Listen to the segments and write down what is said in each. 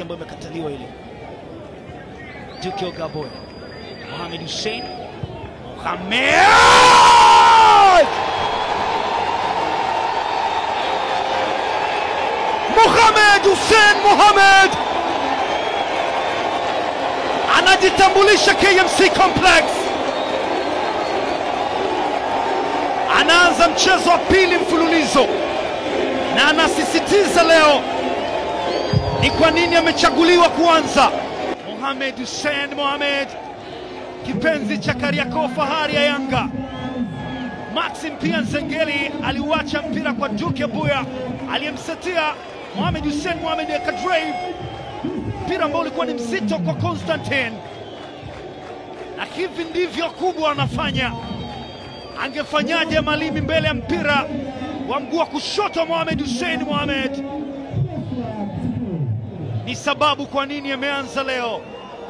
Ambayo imekataliwa ile. Duke Ogaboy. Mohamed Hussein. Mohamed! Mohamed Hussein Mohamed anajitambulisha KMC Complex. Anaanza mchezo wa pili mfululizo na anasisitiza leo ni kwa nini amechaguliwa kuanza. Mohamed Hussein Mohamed, kipenzi cha Kariakoo, fahari ya Yanga. Maxim pia Nzengeli aliuacha mpira kwa Duke Abuya aliyemsetia Mohamed Hussein Mohamed akadrive mpira ambao ulikuwa ni mzito kwa Constantine. Na hivi ndivyo kubwa anafanya. Angefanyaje Malimi mbele ya mpira wa mguu wa kushoto Mohamed Hussein Mohamed? Ni sababu kwa nini ameanza leo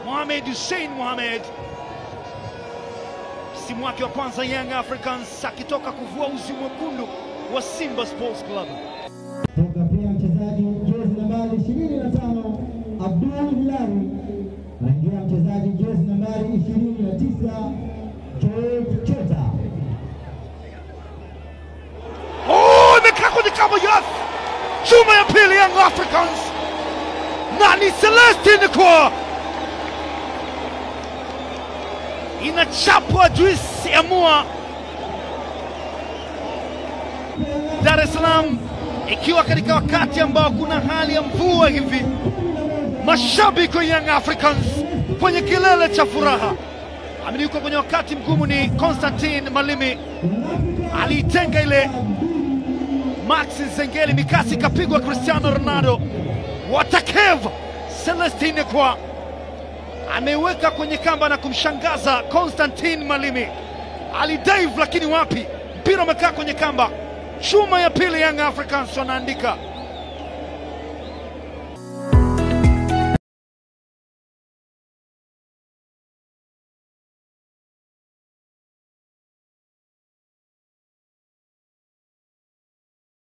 Mohamed Hussein Mohamed. Msimu wake wa kwanza Young Africans akitoka kuvua uzi mwekundu wa Simba Sports Club. Toka pia mchezaji jezi nambari 25 Abdul Hilali, anaingia mchezaji jezi nambari 29 George Chota. Oh, imekaa kwenye kamba, yes! Chuma ya pili Young Africans. Na ni Celestine kwa inachapwa juisi ya mua. Dar es Salaam ikiwa katika wakati ambao kuna hali ya mvua hivi, mashabiki wa Young Africans kwenye kilele cha furaha. Amini yuko kwenye wakati mgumu ni Constantine Malimi, aliitenga ile Max Nzengeli, mikasi kapigwa Cristiano Ronaldo. Watakev Celestine kwa ameweka kwenye kamba na kumshangaza Constantine Malimi. Alidive lakini wapi, mpira umekaa kwenye kamba. Chuma ya pili Young Africans wanaandika.